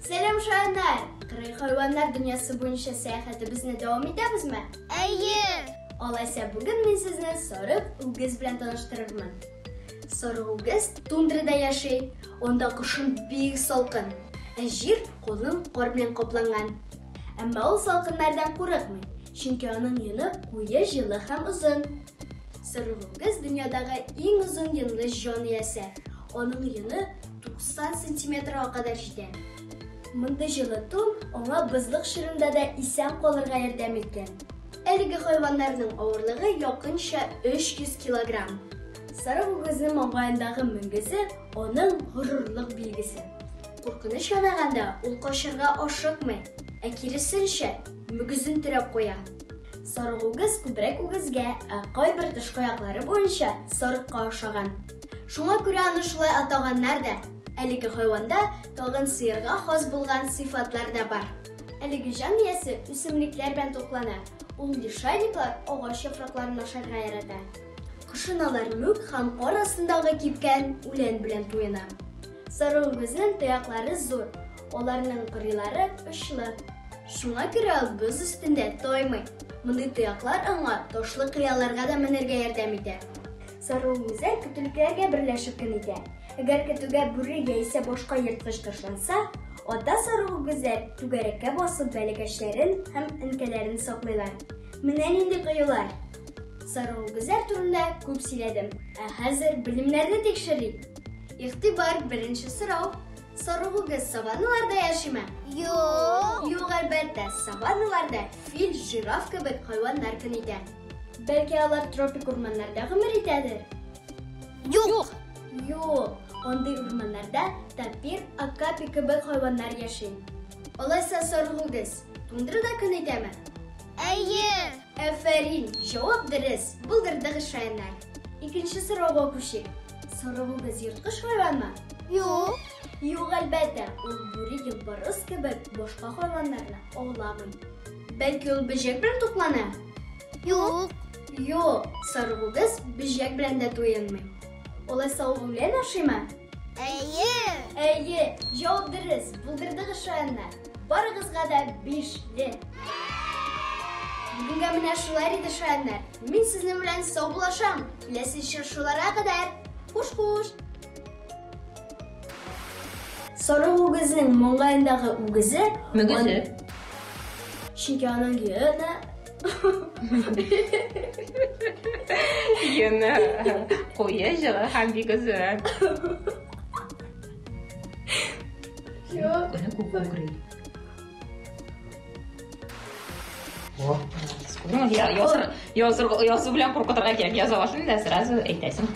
Сәлам, шаяннар! Кыргый хайваннар дөньясы буенча сәяхәтебезне дәвам итәбезме? Әйе! Алайса бүген мин сезне сарык үгез белән таныштырырмын. Сарык үгез тундрада яши, анда кышын бик салкын, ә җир калын кар белән капланган. Әмма ул салкыннардан курыкмый, чөнки аның йоны куе, җылы һәм озын. Сарык үгез дөньядагы иң озын йонлы җан иясе. Аның йоны 90 сантиметрга кадәр җитә. Мондый җылы тун аңа бозлык чорында да исән калырга ярдәм иткән. Әлеге хайваннарның авырлыгы якынча 300 килограмм. Сарык үгезнең маңгаендагы мөгезе аның горурлык билгесе. Куркыныч янаганда ул качырга ашыкмый, ә киресенчә, мөгезен терәп куя. Сарык үгез күбрәк үгезгә, ә кайбер тышкы яклары буенча сарыкка охшаган. Шуңа күрә аны шулай атаганнар да. Әлеге хайванда тагын сыерга хас булган сыйфатлар да бар. Әлеге җан иясе үсемлекләр белән туклана. Ул лишайниклар, агач яфракларын ашарга ярата. Кышын алар мүк һәм кар астындагы кипкән үлән белән туена. Сарык үгезнең тояклары зур, аларның кырыйлары очлы. Шуңа күрә ул боз өстендә таймый. Мондый тояклар аңа ташлы кыяларга да менәргә ярдәм итә. Сарык үгезләр көтүлекләргә берләшеп көн итә. Әгәр көтүгә бүре яисә башка ерткыч ташланса, ата сарык үгезләр түгәрәккә басып бәләкәчләрен һәм әнкәләрен саклыйлар. Менә нинди кыюлар! Сарык үгезләр турында күп сөйләдем. Ә хәзер белемнәрне тикшерик. Игътибар, беренче сорау. Сарык үгез саванналарда яшиме? Юк! Юк, әлбәттә, саванналарда фил, жираф кебек хайваннар көн итә. Бәлки алар тропик урманнарда гомер итәдер? Юк! Юк, андый урманнарда тапир, окапи кебек хайваннар яши. Алайса сарык үгез тундрада көн итәме? Әйе! Афәрин, җавап дөрес, булдырдыгыз, шаяннар. Икенче сорауга күчик. Сарык үгез ерткыч хайванмы? Юк! Юк, әлбәттә, ул бүре, юлбарыс кебек башка хайваннарны ауламый. Бәлки ул бөҗәк белән туклана? Юк! Юк, сарык үгез бөҗәк белән дә туенмый. Алайса ул үлән ашыймы? Әйе! Әйе, җавап дөрес, булдырдыгыз, шаяннар. Барыгызга да бишле. Бүгенгә менә шулар иде, шаяннар. Мин сезнең белән саубуллашам. Киләсе очрашуларга кадәр. Хуш-хуш. Сарык үгезнең маңгаендагы үгезе Мөгезе. Чөнки аның йөне Йөне куе, җылы һәм бик озын. Юк. Күне күк күкри. Языр, языр, язу белән куркытырга кирәк. Яза башлыйм да сразу әйтәсең.